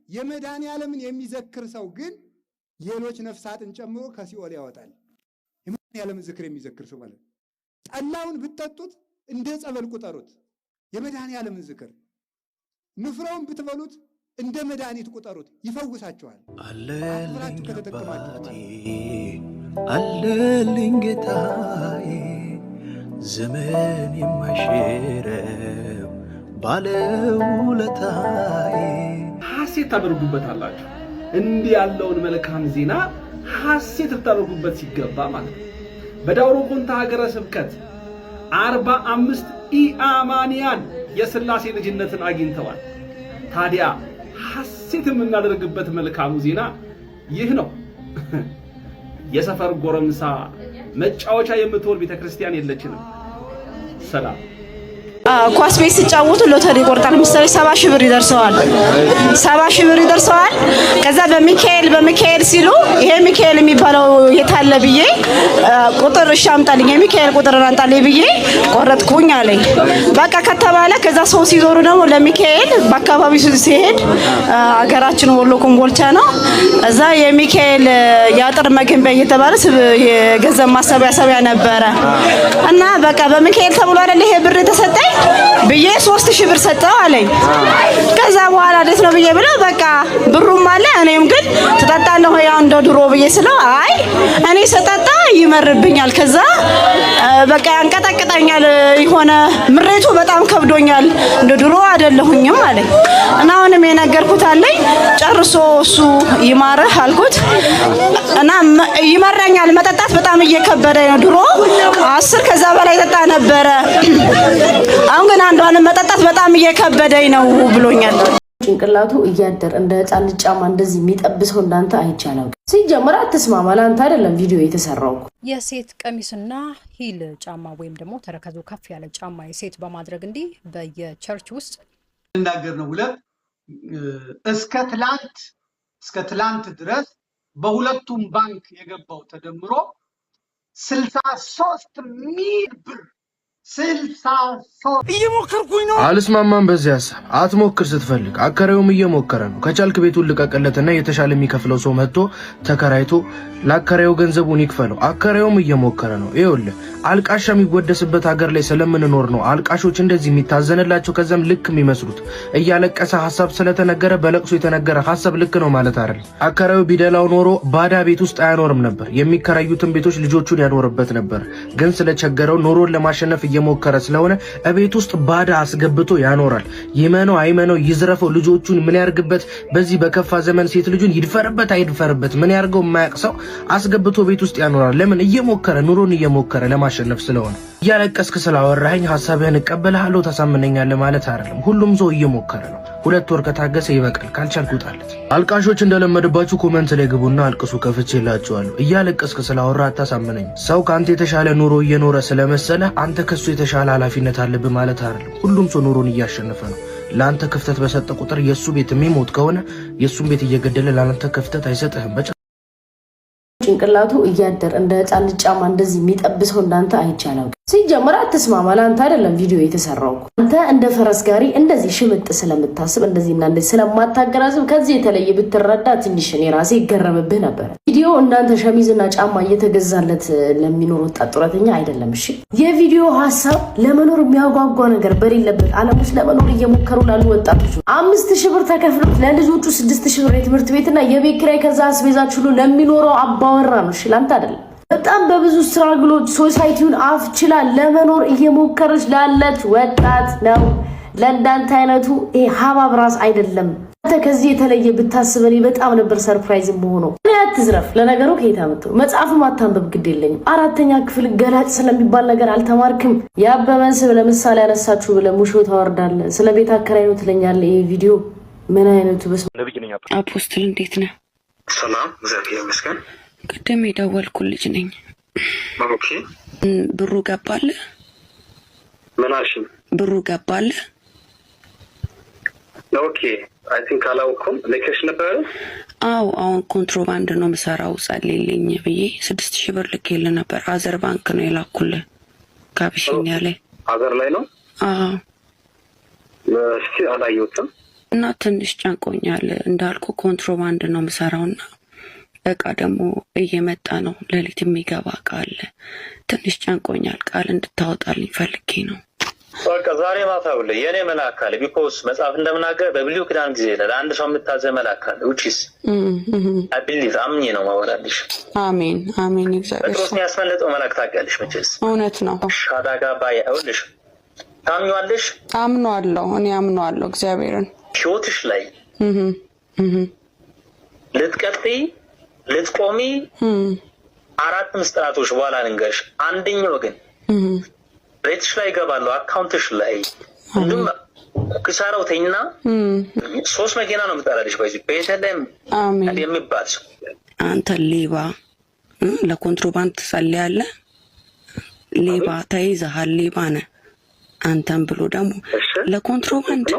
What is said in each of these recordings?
የመድኃኔ ዓለምን የሚዘክር ሰው ግን ሌሎች ነፍሳትን ጨምሮ ከሲኦል ያወጣል። የመድኃኔ ዓለምን ዝክር የሚዘክር ሰው ማለት ነው። ጠላውን ብትጠጡት እንደ ጸበል ቁጠሩት። የመድኃኔ ዓለምን ዝክር ንፍሮውን ብትበሉት እንደ መድኃኒት ቁጠሩት፣ ይፈውሳችኋል። አለልኝ አክብራችሁ ከተጠቀማችሁት አባቴ ማለት ነው። አለልኝ ጌታዬ ዘመን የማይሽረው ባለውለታዬ። ሐሴት ታደርጉበታላችሁ። እንዲህ ያለውን መልካም ዜና ሐሴት ልታደርጉበት ሲገባ ማለት ነው። በዳውሮ ኮንታ ሀገረ ስብከት 45 ኢአማንያን የሥላሴ ልጅነትን አግኝተዋል። ታዲያ ሐሴት የምናደርግበት መልካሙ ዜና ይህ ነው። የሰፈር ጎረምሳ መጫወቻ የምትሆን ቤተክርስቲያን የለችንም። ሰላም። ኳስ ቤት ሲጫወቱ ሎተሪ ይቆርጣል መሰለኝ፣ 70,000 ብር ይደርሰዋል። 70,000 ብር ይደርሰዋል። ከዛ በሚካኤል በሚካኤል ሲሉ ይሄ ሚካኤል የሚባለው የታለ ብዬ ቁጥር እሺ አምጣልኝ፣ የሚካኤል ቁጥር አምጣልኝ ብዬ ቆረጥኩኝ አለኝ። በቃ ከተባለ ከዛ ሰው ሲዞሩ ደግሞ ለሚካኤል በአካባቢው ሲሄድ አገራችን ወሎ ኮምቦልቻ ነው። እዛ የሚካኤል የአጥር መገንቢያ እየተባለ የገንዘብ ማሰባሰቢያ ነበረ እና በቃ በሚካኤል ተብሎ አይደል ይሄ ብር የተሰጠኝ ብዬ 3000 ብር ሰጠው አለኝ። ከዛ በኋላ እንዴት ነው ብዬ ብለው በቃ ብሩም አለ፣ እኔም ግን ትጠጣለህ ወይ ያው እንደ ድሮ ብዬ ስለው አይ እኔ ስጠጣ ይመርብኛል፣ ከዛ በቃ ያንቀጠቅጠኛል፣ የሆነ ምሬቱ በጣም ከብዶኛል፣ እንደ ድሮ አይደለሁኝም አለኝ። እና አሁንም የነገርኩት አለኝ ጨርሶ እሱ ይማርህ አልኩት እና ይመረኛል፣ መጠጣት በጣም እየከበደኝ ነው። ድሮ 10 ከዛ በላይ ጠጣ ነበረ። አሁን ግን አንዷንም መጠጣት በጣም እየከበደኝ ነው ብሎኛል። ጭንቅላቱ እያደር እንደ ህፃን ልጅ ጫማ እንደዚህ የሚጠብሰው እንዳንተ አይቻልም። ሲጀመር አትስማማ። ለአንተ አይደለም ቪዲዮ የተሰራው እኮ። የሴት ቀሚስና heel ጫማ ወይም ደግሞ ተረከዙ ከፍ ያለ ጫማ የሴት በማድረግ እንዲህ በየ church ውስጥ ልናገር ነው። ሁለት እስከ ትላንት ድረስ በሁለቱም ባንክ የገባው ተደምሮ 63 ሚሊዮን ብር፣ 63። እየሞከርኩኝ ነው። አልስማማም በዚህ ሀሳብ። አትሞክር ስትፈልግ። አከራዩም እየሞከረ ነው። ከቻልክ ቤቱን ልቀቅለትና የተሻለ የሚከፍለው ሰው መጥቶ ተከራይቶ ለአከራዩ ገንዘቡን ይክፈለው። አከራዩም እየሞከረ ነው። ይኸውልህ አልቃሻ የሚወደስበት ሀገር ላይ ስለምንኖር ነው አልቃሾች እንደዚህ የሚታዘንላቸው ከዛም ልክ የሚመስሉት። እያለቀሰ ሀሳብ ስለተነገረ በለቅሶ የተነገረ ሀሳብ ልክ ነው ማለት አይደለም። አከራዩ ቢደላው ኖሮ ባዳ ቤት ውስጥ አያኖርም ነበር። የሚከራዩትን ቤቶች ልጆቹን ያኖርበት ነበር። ግን ስለቸገረው ኑሮን ለማሸነፍ እየሞከረ ስለሆነ እቤት ውስጥ ባዳ አስገብቶ ያኖራል። ይመነው አይመነው፣ ይዝረፈው፣ ልጆቹን ምን ያርግበት? በዚህ በከፋ ዘመን ሴት ልጁን ይድፈርበት አይድፈርበት፣ ምን ያርገው የማያውቅ ሰው አስገብቶ ቤት ውስጥ ያኖራል። ለምን? እየሞከረ ኑሮን እየሞከረ ለማሸነፍ ስለሆነ። እያለቀስክ ስላወራኸኝ ሀሳብህን እቀበልሃለሁ ታሳምነኛለህ ማለት አይደለም። ሁሉም ሰው እየሞከረ ነው። 2 ወር ከታገሰ ይበቃል። ካልቻልክ ውጣለት። አልቃሾች እንደለመደባችሁ comment ላይ ግቡና አልቅሱ፣ ከፍቼላችኋለሁ። እያለቀስክ ስላወራ አታሳምነኝ። ሰው ከአንተ የተሻለ ኑሮ እየኖረ ስለመሰለ አንተ ከሱ የተሻለ ኃላፊነት አለብህ ማለት አይደለም። ሁሉም ሰው ኑሮን እያሸነፈ ነው። ለአንተ ክፍተት በሰጠ ቁጥር የእሱ ቤት የሚሞት ከሆነ የእሱን ቤት እየገደለ ለአንተ ክፍተት አይሰጥህም። ጭንቅላቱ እያደር እንደ ህፃን ልጅ ጫማ እንደዚህ የሚጠብሰው እንዳንተ አይቻልም። ሲጀመር አትስማማ። ለአንተ አይደለም ቪዲዮ የተሰራው እኮ። አንተ እንደ ፈረስ ጋሪ እንደዚህ ሽምጥ ስለምታስብ እንደዚህና እንደዚህ ስለማታገናዝብ ከዚህ የተለየ ብትረዳ ትንሽ እኔ ራሴ ይገረምብህ ነበር። ቪዲዮ እንዳንተ ሸሚዝና ጫማ እየተገዛለት ለሚኖር ወጣት ጡረተኛ አይደለም። እሺ፣ የቪዲዮ ሀሳብ ለመኖር የሚያጓጓ ነገር በሌለበት ዓለም ውስጥ ለመኖር እየሞከሩ ላሉ ወጣቶች፣ 5000 ብር ተከፍሎት ለልጆቹ 6000 ብር የትምህርት ቤትና የቤት ኪራይ ከዛ አስቤዛ ችሎ ለሚኖረው አባወራ ነው። እሺ፣ ለአንተ አይደለም። በጣም በብዙ struggle ኦች society ውን አፍችላ ለመኖር እየሞከረች ላለች ወጣት ነው። ለእንዳንተ አይነቱ ይሄ ሀባብ ራስ አይደለም። አንተ ከዚህ የተለየ ብታስብ እኔ በጣም ነበር surprise የምሆነው። እኔ አትዝረፍ። ለነገሩ ከየት አመጣው? መጽሐፍም አታንብብ ግድ የለኝም። አራተኛ ክፍል ገላጭ ስለሚባል ነገር አልተማርክም። የአበበን ስም ለምሳሌ ያነሳችሁ ብለህ ሙሾ ታወርዳለህ። ስለ ቤት አከራይ ነው ትለኛለህ። ይሄ ቪዲዮ ምን አይነቱ በስመ Apostle፣ እንዴት ነህ? ሰላም፣ እግዚአብሔር ይመስገን። ቅድም የደወልኩ ልጅ ነኝ። Okay። ብሩ ገባልህ? ምን አልሽኝ? ብሩ ገባልህ? Okay፣ I think አላውኩም። ልከሽ ነበረ? አዎ፣ አሁን ኮንትሮባንድ ነው የምሰራው ጸልይልኝ ብዬ 6000 ብር ልኬልህ ነበር። Other ባንክ ነው የላኩልህ ከአቢሲኒያ ላይ። Other ላይ ነው? አዎ። እስቲ አላየሁትም። እና ትንሽ ጨንቆኛል። እንዳልኩ ኮንትሮባንድ ነው የምሰራውና እቃ ደግሞ እየመጣ ነው። ሌሊት የሚገባ እቃ አለ። ትንሽ ጨንቆኛል። ቃል እንድታወጣልኝ ፈልጌ ነው። በቃ ዛሬ ማታ ብለ የእኔ መልአክ አለ። Because መጽሐፍ እንደምናገር በብሉይ ኪዳን ጊዜ ለአንድ ሰው የምታዘ መልአክ አለ። Which is I believe፣ አምኜ ነው ማወራልሽ። አሜን አሜን። እግዚአብሔር ጴጥሮስን ያስመለጠው መልአክ ታውቂያለሽ መቼስ። እውነት ነው። ሻዳጋ ባያ ይኸውልሽ፣ ታምኚዋለሽ? አምነዋለሁ። እኔ አምነዋለሁ እግዚአብሔርን። ህይወትሽ ላይ ልትቀጥይ ልትቆሚ አራት ምስጢራቶች በኋላ ልንገርሽ። አንደኛው ግን ቤትሽ ላይ ይገባለሁ፣ account ሽ ላይ እንዲሁም ክሳራው ተኝና ሶስት መኪና ነው የምጠራልሽ። በዚህ ቤተልሔም የሚባል ሰው። አንተ ሌባ፣ ለኮንትሮባንድ ትጸልያለህ። ሌባ ተይዘሃል፣ ሌባ ነህ። አንተም ብሎ ደግሞ ለኮንትሮባንድ።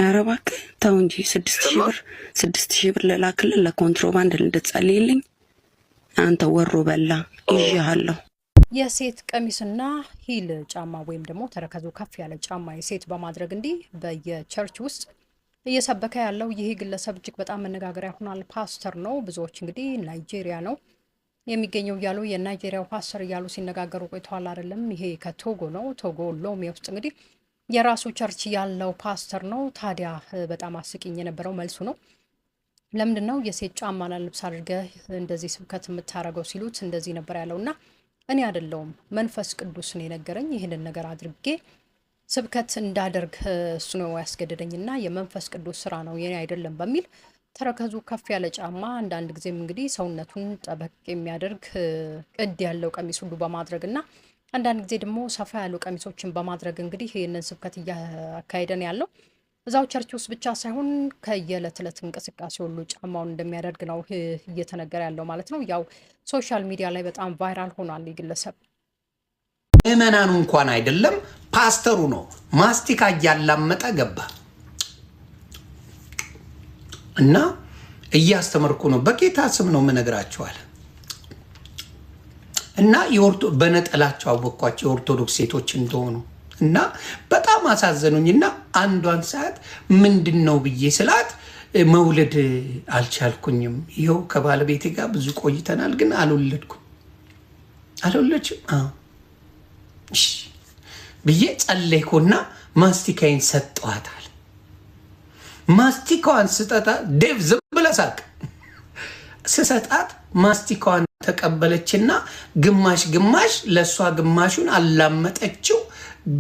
ኧረ እባክህ ተው እንጂ፣ 6,000 ብር፣ 6,000 ብር ልላክልህ ለኮንትሮባንድ እንድትጸልይልኝ? አንተ ወሮ በላ፣ ይዤሃለሁ። የሴት ቀሚስና heel ጫማ ወይም ደግሞ ተረከዙ ከፍ ያለ ጫማ የሴት በማድረግ እንዲህ በየ church ውስጥ እየሰበከ ያለው ይህ ግለሰብ እጅግ በጣም መነጋገሪያ ሆኗል። ፓስተር ነው። ብዙዎች እንግዲህ ናይጄሪያ ነው የሚገኘው እያሉ፣ የናይጄሪያው ፓስተር እያሉ ሲነጋገሩ ቆይተዋል። አይደለም፣ ይሄ ከቶጎ ነው። ቶጎ ሎሜ ውስጥ እንግዲህ የራሱ church ያለው ፓስተር ነው። ታዲያ በጣም አስቂኝ የነበረው መልሱ ነው። ለምንድን ነው የሴት ጫማና ልብስ አድርገህ እንደዚህ ስብከት የምታደርገው ሲሉት እንደዚህ ነበር ያለው እና እኔ አይደለሁም፣ መንፈስ ቅዱስ ነው የነገረኝ፣ ይህንን ነገር አድርጌ ስብከት እንዳደርግ እሱ ነው ያስገደደኝና የመንፈስ ቅዱስ ስራ ነው፣ የኔ አይደለም በሚል ተረከዙ ከፍ ያለ ጫማ፣ አንዳንድ ጊዜም እንግዲህ ሰውነቱን ጠበቅ የሚያደርግ ቅድ ያለው ቀሚስ ሁሉ በማድረግ እና አንዳንድ ጊዜ ደግሞ ሰፋ ያሉ ቀሚሶችን በማድረግ እንግዲህ ይህንን ስብከት እያካሄደ ነው ያለው። እዛው church ውስጥ ብቻ ሳይሆን ከየዕለት ዕለት እንቅስቃሴ ሁሉ ጫማውን እንደሚያደርግ ነው እየተነገረ ያለው ማለት ነው። ያው social media ላይ በጣም viral ሆኗል ይህ ግለሰብ። ምዕመናኑ እንኳን አይደለም፣ ፓስተሩ ነው። ማስቲካ እያላመጠ ገባ እና እያስተመርኩ ነው፣ በጌታ ስም ነው የምነግራቸዋል። እና በነጠላቸው አወቅኳቸው የኦርቶዶክስ ሴቶች እንደሆኑ እና በጣም አሳዘኑኝ። እና አንዷን ሰዓት ምንድን ነው ብዬ ስላት መውለድ አልቻልኩኝም፣ ይኸው ከባለቤቴ ጋር ብዙ ቆይተናል፣ ግን አልወለድኩም። አልወለድሽም? አዎ። እሺ ብዬ ጸለይኩና ማስቲካዬን ሰጠዋታል። ማስቲካዋን ስጠጣ፣ ዴቭ ዝም ብለህ ሳቅ፣ ስሰጣት ማስቲካዋን ተቀበለችና ግማሽ ግማሽ ለእሷ ግማሹን አላመጠችው፣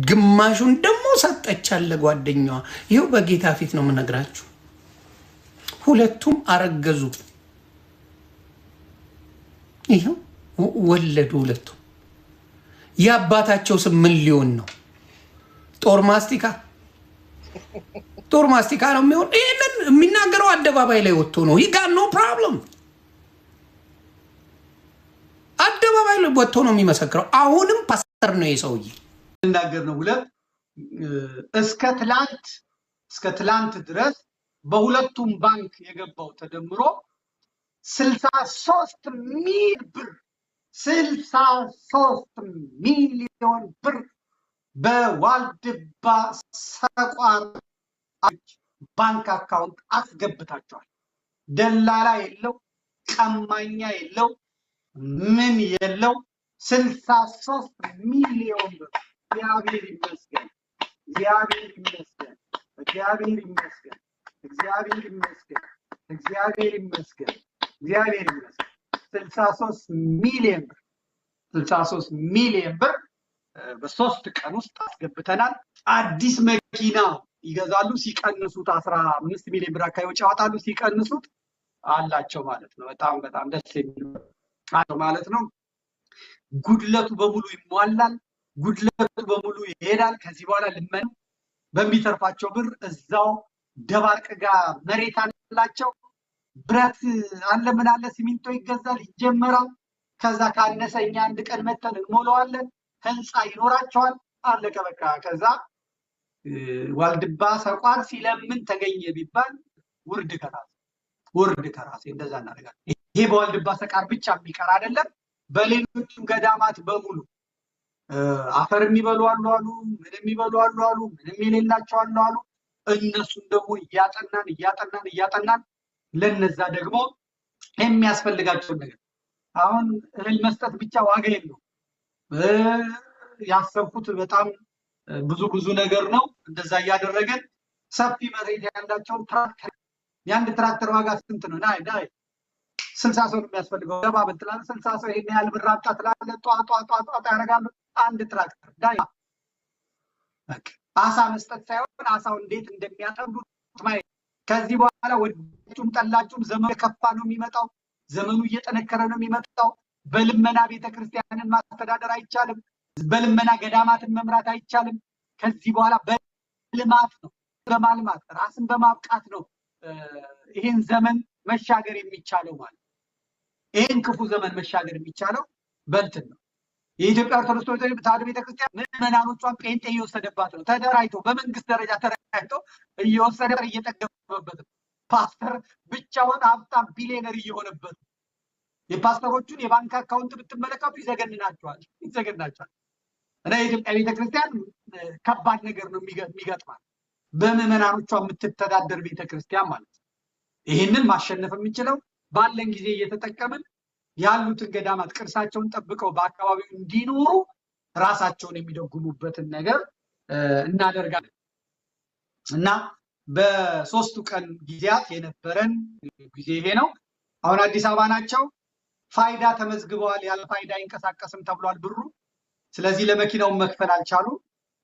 ግማሹን ደግሞ ሰጠቻት ለጓደኛዋ። ይኸው በጌታ ፊት ነው የምነግራችሁ። ሁለቱም አረገዙ። ይኸው ወለዱ ሁለቱም። የአባታቸው ስም ምን ሊሆን ነው? ጦር ማስቲካ፣ ጦር ማስቲካ ነው የሚሆን። ይህንን የሚናገረው አደባባይ ላይ ወጥቶ ነው። He got no problem። አደባባይ ላይ ወጥቶ ነው የሚመሰክረው። አሁንም ፓስተር ነው የሰውዬ። እናገር ነው ሁለት እስከ ትላንት ድረስ በሁለቱም ባንክ የገባው ተደምሮ 63 ሚሊዮን ብር፣ 63 ሚሊዮን ብር በዋልድባ ሰቋር ባንክ account አስገብታቸዋል። ደላላ የለው፣ ቀማኛ የለው፣ ምን የለው። 63 ሚሊዮን ብር። እግዚአብሔር ይመስገን፣ እግዚአብሔር ይመስገን፣ እግዚአብሔር ይመስገን፣ እግዚአብሔር ይመስገን፣ እግዚአብሔር ይመስገን፣ እግዚአብሔር ይመስገን። 63 ሚሊዮን ብር፣ 63 ሚሊዮን ብር በ3 ቀን ውስጥ አስገብተናል። አዲስ መኪና ይገዛሉ። ሲቀንሱት 15 ሚሊዮን ብር አካባቢ ወጪ ያወጣሉ። ሲቀንሱት አላቸው ማለት ነው። በጣም በጣም ደስ የሚል ማለት ነው። ጉድለቱ በሙሉ ይሟላል። ጉድለቱ በሙሉ ይሄዳል። ከዚህ በኋላ ልመን በሚተርፋቸው ብር እዛው ደባርቅ ጋር መሬት አላቸው። ብረት አለ፣ ምን አለ፣ ሲሚንቶ ይገዛል፣ ይጀመራል። ከዛ ካነሰ እኛ አንድ ቀን መተን እንሞላዋለን። ህንፃ ይኖራቸዋል። አለቀ በቃ። ከዛ ዋልድባ ሰቋር ሲለምን ተገኘ ቢባል ውርድ ከራሴ፣ ውርድ ከራሴ። እንደዛ እናደርጋለን። ይሄ በዋልድባ ሰቃር ብቻ የሚቀር አይደለም። በሌሎቹም ገዳማት በሙሉ አፈር የሚበሉ አሉ አሉ፣ ምን የሚበሉ አሉ አሉ፣ ምንም የሌላቸው አሉ አሉ። እነሱን ደግሞ እያጠናን እያጠናን እያጠናን ለነዛ ደግሞ የሚያስፈልጋቸውን ነገር አሁን እህል መስጠት ብቻ ዋጋ የለውም። ያሰብኩት በጣም ብዙ ብዙ ነገር ነው። እንደዛ እያደረገን ሰፊ መሬት ያላቸውን ትራክተር፣ የአንድ ትራክተር ዋጋ ስንት ነው? ናይ ናይ 60 ሰው ነው የሚያስፈልገው። ገባ ብትላለህ 60 ሰው ይሄን ያህል ብር አምጣ ትላለህ። ጧ ጧ ጧ ጧ ያደርጋሉ። አንድ ትራክተር ዳይ በቃ አሳ መስጠት ሳይሆን አሳው እንዴት እንደሚያጠምዱት ማየት። ከዚህ በኋላ ወዳችሁም ጠላችሁም ዘመኑ የከፋ ነው የሚመጣው። ዘመኑ እየጠነከረ ነው የሚመጣው። በልመና ቤተክርስቲያንን ማስተዳደር አይቻልም። በልመና ገዳማትን መምራት አይቻልም። ከዚህ በኋላ በልማት ነው፣ በማልማት ራስን በማብቃት ነው ይሄን ዘመን መሻገር የሚቻለው ማለት ነው። ይሄን ክፉ ዘመን መሻገር የሚቻለው በእንትን ነው። የኢትዮጵያ ኦርቶዶክስ ተዋሕዶ ቤተክርስቲያን ምዕመናኖቿን ጴንጤ እየወሰደባት ነው። ተደራጅቶ በመንግስት ደረጃ ተደራጅቶ እየወሰደ እየጠገበበት ነው። ፓስተር ብቻውን ሀብታም ቢሊዮነር እየሆነበት ነው። የፓስተሮቹን የባንክ አካውንት ብትመለከቱ ይዘገንናቸዋል ይዘገንናቸዋል። እና የኢትዮጵያ ቤተክርስቲያን ከባድ ነገር ነው የሚገጥማት፣ በምዕመናኖቿ የምትተዳደር ቤተክርስቲያን ማለት ነው። ይህንን ማሸነፍ የምንችለው ባለን ጊዜ እየተጠቀምን ያሉትን ገዳማት ቅርሳቸውን ጠብቀው በአካባቢው እንዲኖሩ ራሳቸውን የሚደጉሙበትን ነገር እናደርጋለን። እና በ3ቱ ቀን ጊዜያት የነበረን ጊዜ ይሄ ነው። አሁን አዲስ አበባ ናቸው። ፋይዳ ተመዝግበዋል። ያለ ፋይዳ አይንቀሳቀስም ተብሏል ብሩ። ስለዚህ ለመኪናው መክፈል አልቻሉም።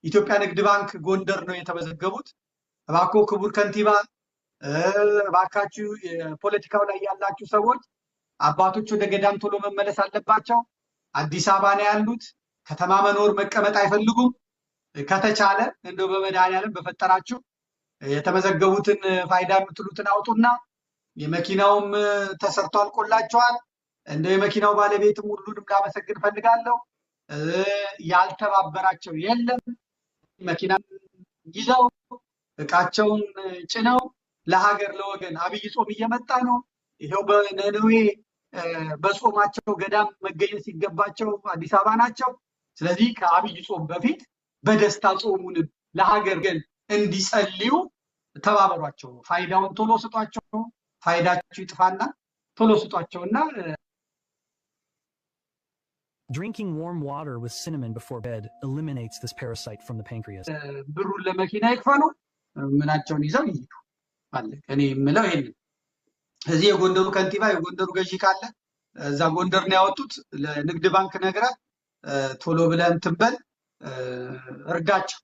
ኢትዮጵያ ንግድ ባንክ ጎንደር ነው የተመዘገቡት። እባክዎ ክቡር ከንቲባ፣ እባካችሁ የፖለቲካው ላይ ያላችሁ ሰዎች አባቶች ወደ ገዳም ቶሎ መመለስ አለባቸው። አዲስ አበባ ነው ያሉት። ከተማ መኖር መቀመጥ አይፈልጉም። ከተቻለ እንደው በመድኃኒዓለም በፈጠራችሁ የተመዘገቡትን ፋይዳ የምትሉትን አውጡና የመኪናውም ተሰርቶ አልቆላቸዋል። እንደው የመኪናው ባለቤትም ሁሉንም ላመሰግን ፈልጋለሁ። ያልተባበራቸው የለም። መኪና ይዘው እቃቸውን ጭነው ለሀገር ለወገን አብይ ጾም እየመጣ ነው። ይሄው በነነዌ በጾማቸው ገዳም መገኘት ሲገባቸው አዲስ አበባ ናቸው። ስለዚህ ከአብይ ጾም በፊት በደስታ ጾሙን ለሀገር ግን እንዲጸልዩ ተባበሯቸው። ፋይዳውን ቶሎ ስጧቸው። ፋይዳችሁ ይጥፋና ቶሎ ስጧቸውና Drinking warm water with cinnamon before bed eliminates this parasite from the pancreas. ብሩን ለመኪና ይክፈሉ፣ ምናቸውን ይዘው ይሂዱ። አለቀ። እኔ የምለው ይሄንን። እዚህ የጎንደሩ ከንቲባ የጎንደሩ ገዢ ካለ እዛ ጎንደር ነው ያወጡት። ለንግድ ባንክ ነግረህ ቶሎ ብለህ እንትን በል፣ እርዳቸው።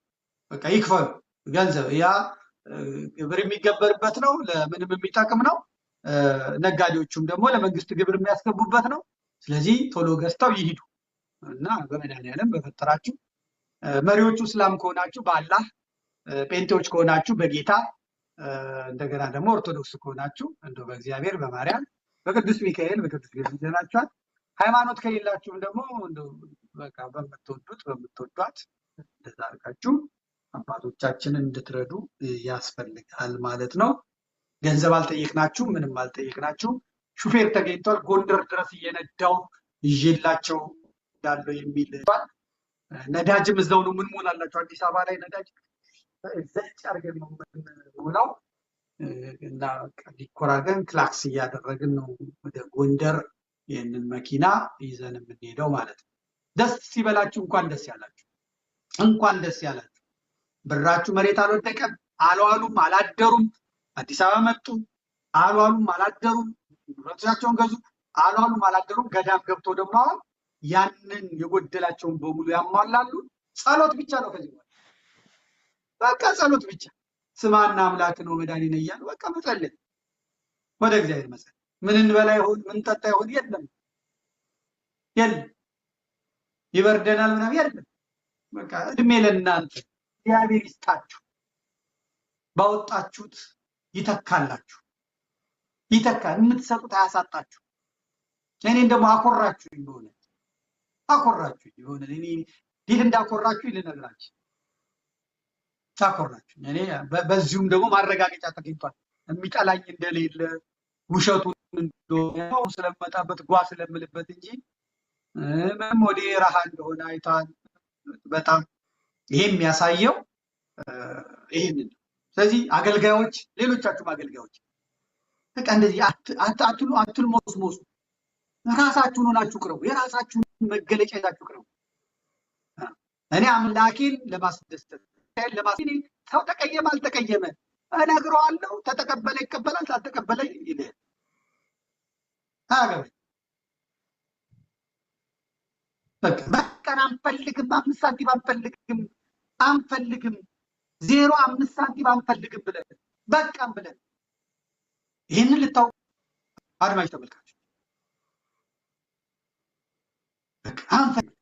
በቃ ይክፈሉ ገንዘብ። ያ ግብር የሚገበርበት ነው፣ ለምንም የሚጠቅም ነው። ነጋዴዎቹም ደግሞ ለመንግስት ግብር የሚያስገቡበት ነው። ስለዚህ ቶሎ ገዝተው ይሂዱ እና በመድኃኒዓለም በፈጠራችሁ መሪዎቹ እስላም ከሆናችሁ በአላህ፣ ጴንጤዎች ከሆናችሁ በጌታ፣ እንደገና ደግሞ ኦርቶዶክስ ከሆናችሁ እንደው በእግዚአብሔር በማርያም በቅዱስ ሚካኤል በቅዱስ ጊዮርጊስ ይዘናችኋል። ሃይማኖት ከሌላችሁም ደግሞ እንደው በቃ በምትወዱት በምትወዷት እንደዛ አድርጋችሁ አባቶቻችንን እንድትረዱ ያስፈልጋል ማለት ነው። ገንዘብ አልጠየቅናችሁም፣ ምንም አልጠየቅናችሁም። ሹፌር ተገኝቷል። ጎንደር ድረስ እየነዳው ይዤላቸው እንዳለው የሚል ነዳጅም እዛው ነው የምንሞላላቸው። አዲስ አበባ ላይ ነዳጅ ዘጭ አድርገን ነው የምንሞላው እና ዲኮር አድርገን ክላክስ እያደረግን ነው ወደ ጎንደር ይህንን መኪና ይዘን የምንሄደው ማለት ነው። ደስ ሲበላችሁ እንኳን ደስ ያላችሁ፣ እንኳን ደስ ያላችሁ። ብራችሁ መሬት አልወደቀም፣ አልዋሉም፣ አላደሩም። አዲስ አበባ መጡ፣ አልዋሉም፣ አላደሩም። ንብረቶቻቸውን ገዙ፣ አልዋሉም፣ አላደሩም። ገዳም ገብቶ ደግሞ አሁን ያንን የጎደላቸውን በሙሉ ያሟላሉ። ጸሎት ብቻ ነው ከዚህ በኋላ በቃ ጸሎት ብቻ። ስማና አምላክ ነው መድኃኒነ እያሉ በቃ መጸለይ፣ ወደ እግዚአብሔር መጸለይ። ምን እንበላ ይሆን ምን ጠጣ ይሆን የለም፣ የለም፣ ይበርደናል ምናምን የለም። በቃ እድሜ ለእናንተ እግዚአብሔር ይስጣችሁ፣ ባወጣችሁት ይተካላችሁ፣ ይተካል። የምትሰጡት አያሳጣችሁ። እኔን ደግሞ አኮራችሁኝ፣ በእውነት አኮራችሁኝ። በእውነት እኔ እንዴት እንዳኮራችሁኝ ልነግራችሁ፣ አኮራችሁኝ። እኔ በዚሁም ደግሞ ማረጋገጫ ተገኝቷል፣ የሚጠላኝ እንደሌለ ውሸቱን እንደሆነ ስለመጣበት ጓ ስለምልበት እንጂ ምንም ወደ ረሃ እንደሆነ አይቷል። በጣም ይሄ የሚያሳየው ይህንን ነው። ስለዚህ አገልጋዮች፣ ሌሎቻችሁም አገልጋዮች በቃ እንደዚህ አትልሞስሞሱ። ራሳችሁን ሆናችሁ ቅረቡ። የራሳችሁን መገለጫ ይዛችሁ ቅረቡ። እኔ አምላኬን ለማስደሰት ሰው ተቀየመ አልተቀየመ እነግረዋለሁ። ተተቀበለ ይቀበላል፣ ታልተቀበለ ይልህ አያገባኝ። በቃ በቀን አንፈልግም፣ 5 ሳንቲም አንፈልግም፣ አንፈልግም፣ 05 ሳንቲም አንፈልግም ብለን በቃም ብለን ይህንን ልታውቁ አድማጭ ተመልካች አንፈልግም።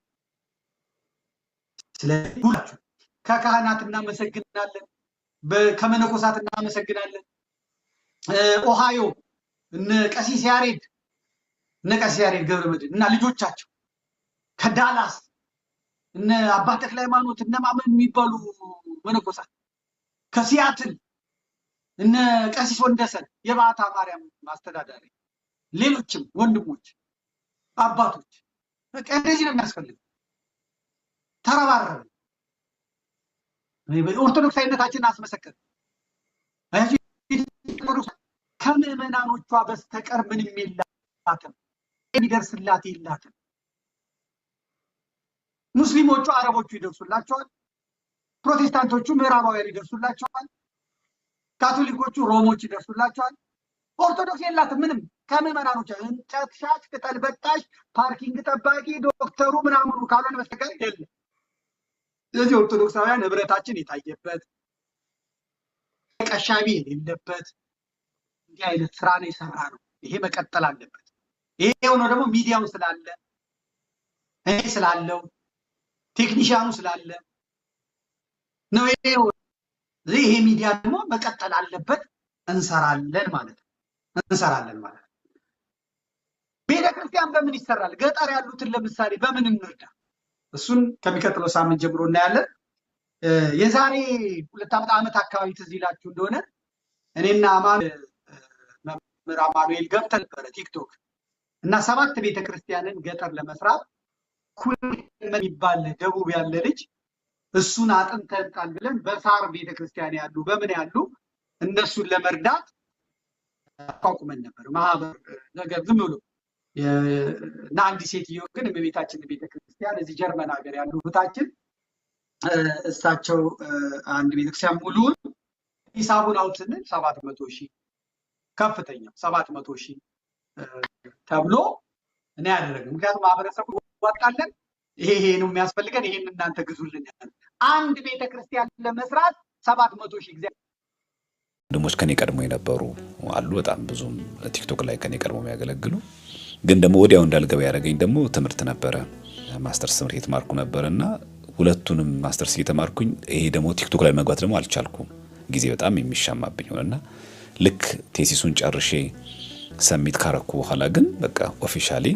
ስለዚህ ሁላችሁ ከካህናት እናመሰግናለን፣ ከመነኮሳት እናመሰግናለን። ኦሃዮ እነ ቀሲስ ያሬድ፣ እነ ቀሲስ ያሬድ ገብረመድህን እና ልጆቻቸው፣ ከዳላስ እነ አባ ተክለ ሃይማኖት፣ እነ ማመን የሚባሉ መነኮሳት፣ ከሲያትል እነ ቀሲስ ወንደሰን የባዕታ ማርያም አስተዳዳሪ፣ ሌሎችም ወንድሞች አባቶች፣ በቃ እንደዚህ ነው የሚያስፈልገው። ተረባረብን፣ ኦርቶዶክሳዊነታችንን አስመሰከርን። ከምዕመናኖቿ በስተቀር ምንም የላትም፣ የሚደርስላት የላትም። ሙስሊሞቹ አረቦቹ ይደርሱላቸዋል፣ ፕሮቴስታንቶቹ ምዕራባውያን ይደርሱላቸዋል፣ ካቶሊኮቹ ሮሞች ይደርሱላቸዋል። ኦርቶዶክስ የላትም ምንም ከምዕመናኖቿ፣ እንጨት ሻጭ፣ ቅጠል በጣሽ፣ parking ጠባቂ፣ ዶክተሩ ምናምኑ ካልሆነ በስተቀር የለም። ስለዚህ ኦርቶዶክሳውያን ህብረታችን የታየበት፣ ቀሻቢ የሌለበት እንዲህ አይነት ስራ ነው የሰራ ነው። ይሄ መቀጠል አለበት። ይሄ የሆነው ደግሞ ሚዲያው ስላለ፣ እኔ ስላለው፣ ቴክኒሽያኑ ስላለ ነው። ይሄ ሚዲያ ደግሞ መቀጠል አለበት። እንሰራለን ማለት ነው። እንሰራለን ማለት ነው። ቤተክርስቲያን በምን ይሰራል? ገጠር ያሉትን ለምሳሌ በምን እንርዳ? እሱን ከሚቀጥለው ሳምንት ጀምሮ እናያለን። የዛሬ 2 ዓመት አካባቢ ትዝ ይላችሁ እንደሆነ እኔና መምህር አማኑኤል ገብተን ነበረ ቲክቶክ እና 7 ቤተክርስቲያንን ገጠር ለመስራት ኩል የሚባል ደቡብ ያለ ልጅ እሱን አጥንተን ጣል ብለን በሳር ቤተክርስቲያን ያሉ በምን ያሉ እነሱን ለመርዳት አቋቁመን ነበር ማህበር ነገር ዝም ብሎ። እና አንዲት ሴትዮ ግን እመቤታችን ቤተክርስቲያን እዚህ ጀርመን ሀገር ያሉ እህታችን እሳቸው አንድ ቤተክርስቲያን ሙሉውን ሂሳቡን አውጥ ስንል 700,000፣ ከፍተኛው 700,000 ተብሎ እኔ ያደረግን። ምክንያቱም ማህበረሰቡ ዋጣለን፣ ይሄ ይሄ ነው የሚያስፈልገን፣ ይሄን እናንተ ግዙልን ያለ አንድ ቤተክርስቲያን ለመስራት 700,000 ጊዜ ወንድሞች ከኔ ቀድሞ የነበሩ አሉ። በጣም ብዙም ቲክቶክ ላይ ከኔ ቀድሞ የሚያገለግሉ፣ ግን ደግሞ ወዲያው እንዳልገባ ያደረገኝ ደግሞ ትምህርት ነበረ። ማስተርስ ትምህርት እየተማርኩ ነበር እና ሁለቱንም ማስተርስ እየተማርኩኝ ይሄ ደግሞ ቲክቶክ ላይ መግባት ደግሞ አልቻልኩም። ጊዜ በጣም የሚሻማብኝ ሆነና ልክ thesis ኡን ጨርሼ submit ካረኩ በኋላ ግን በቃ officially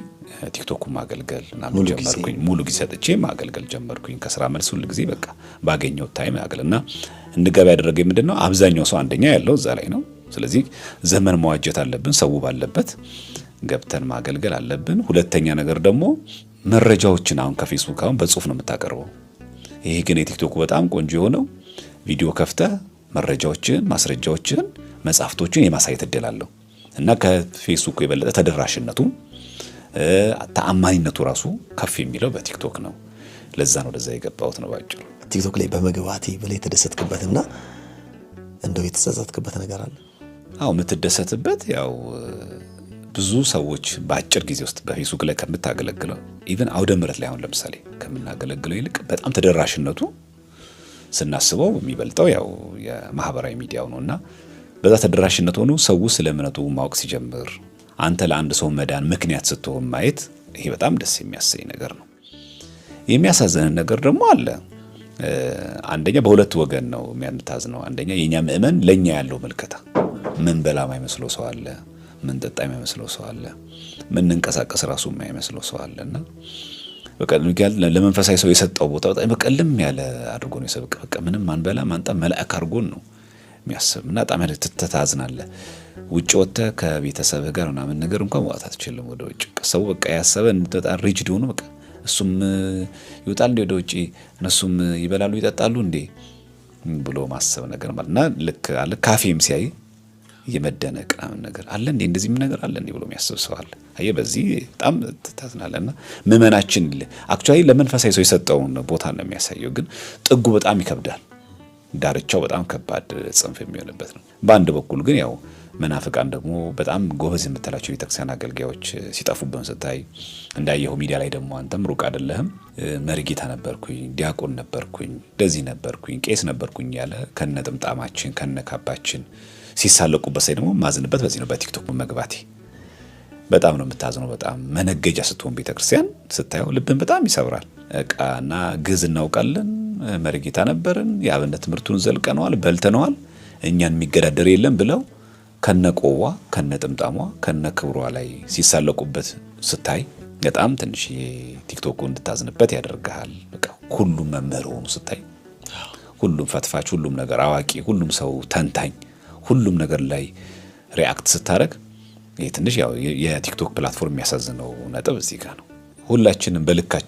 ቲክቶኩን ማገልገል ምናምን ጀመርኩኝ። ሙሉ ጊዜ ሰጥቼ ማገልገል ጀመርኩኝ። ከስራ መልስ ሁል ጊዜ በቃ ባገኘው time ያገል እና እንድገባ ያደረገኝ ምንድን ነው? አብዛኛው ሰው አንደኛ ያለው እዛ ላይ ነው። ስለዚህ ዘመን መዋጀት አለብን። ሰው ባለበት ገብተን ማገልገል አለብን። ሁለተኛ ነገር ደግሞ መረጃዎችን አሁን ከፌስቡክ አሁን በጽሁፍ ነው የምታቀርበው። ይሄ ግን የቲክቶኩ በጣም ቆንጆ የሆነው ቪዲዮ ከፍተህ መረጃዎችን፣ ማስረጃዎችን፣ መጽሐፍቶችን የማሳየት እድል አለው እና ከፌስቡክ የበለጠ ተደራሽነቱ፣ ተአማኒነቱ ራሱ ከፍ የሚለው በቲክቶክ ነው። ለዛ ነው ወደዛ የገባሁት ነው ባጭሩ። ቲክቶክ ላይ በመግባቴ ብለህ የተደሰትክበትና እንደው የተጸጸትክበት ነገር አለ? አዎ፣ የምትደሰትበት ያው ብዙ ሰዎች በአጭር ጊዜ ውስጥ በፌስቡክ ላይ ከምታገለግለው፣ even አውደ ምሕረት ላይ አሁን ለምሳሌ ከምናገለግለው ይልቅ በጣም ተደራሽነቱ ስናስበው የሚበልጠው ያው የማህበራዊ ሚዲያው ነው እና በዛ ተደራሽነት ሆኖ ሰው ስለ እምነቱ ማወቅ ሲጀምር፣ አንተ ለአንድ ሰው መዳን ምክንያት ስትሆን ማየት ይሄ በጣም ደስ የሚያሰኝ ነገር ነው። የሚያሳዝንን ነገር ደግሞ አለ። አንደኛ በሁለት ወገን ነው የምታዝነው። አንደኛ የኛ ምእመን ለኛ ያለው ምልከታ፣ ምን በላ የማይመስለው ሰው አለ፣ ምን ጠጣ የማይመስለው ሰው አለ፣ ምን እንቀሳቀስ ራሱ የማይመስለው ሰው አለ እና በቃ ለመንፈሳዊ ሰው የሰጠው ቦታ በጣም በቀልም ያለ አድርጎ ነው የሰበቀ። በቃ ምንም አንበላ ማንጣ መልአክ አድርጎን ነው የሚያስብ እና በጣም ትታዝናለህ። ውጭ ወጥተህ ከቤተሰብህ ጋር ምናምን ነገር እንኳን መውጣት አትችልም ወደ ውጭ። ሰው በቃ ያሰበ በጣም rigid ሆኖ በቃ እሱም ይወጣል እንዴ ወደ ውጭ፣ እነሱም ይበላሉ ይጠጣሉ እንዴ ብሎ ማሰብ ነገር ማለት እና ልክ አለ ካፌም ሲያይ የመደነቅ ምናምን ነገር አለ እንዴ፣ እንደዚህም ነገር አለ እንዴ ብሎ የሚያስብ ሰው አለ። አየህ፣ በዚህ በጣም ታዝናለህ። እና ምዕመናችን actually ለመንፈሳዊ ሰው የሰጠውን ቦታ ነው የሚያሳየው፣ ግን ጥጉ በጣም ይከብዳል። ዳርቻው በጣም ከባድ ጽንፍ የሚሆንበት ነው። በአንድ በኩል ግን ያው መናፍቃን ደግሞ በጣም ጎበዝ የምትላቸው የቤተክርስቲያን አገልጋዮች ሲጠፉብን ስታይ፣ እንዳየኸው ሚዲያ ላይ ደግሞ አንተም ሩቅ አይደለህም። መሪጌታ ነበርኩኝ፣ ዲያቆን ነበርኩኝ፣ እንደዚህ ነበርኩኝ፣ ቄስ ነበርኩኝ ያለ ከነ ጥምጣማችን ከነ ካባችን ሲሳለቁበት ሳይ ደግሞ ማዝንበት በዚህ ነው። በቲክቶክ መግባቴ በጣም ነው የምታዝነው። በጣም መነገጃ ስትሆን ቤተክርስቲያን ስታየው ልብን በጣም ይሰብራል። እቃና ግዕዝ እናውቃለን፣ መሪጌታ ነበርን፣ የአብነት ትምህርቱን ዘልቀነዋል፣ በልተነዋል፣ እኛን የሚገዳደር የለም ብለው ከነ ቆቧ፣ ከነ ጥምጣሟ፣ ከነ ክብሯ ላይ ሲሳለቁበት ስታይ በጣም ትንሽ ቲክቶኩ እንድታዝንበት ያደርግሃል። በቃ ሁሉም መምህር ሆኑ ስታይ፣ ሁሉም ፈትፋች፣ ሁሉም ነገር አዋቂ፣ ሁሉም ሰው ተንታኝ፣ ሁሉም ነገር ላይ react ስታደርግ ይህ ትንሽ ያው የቲክቶክ platform የሚያሳዝነው ነጥብ እዚህ ጋር ነው። ሁላችንም በልካችን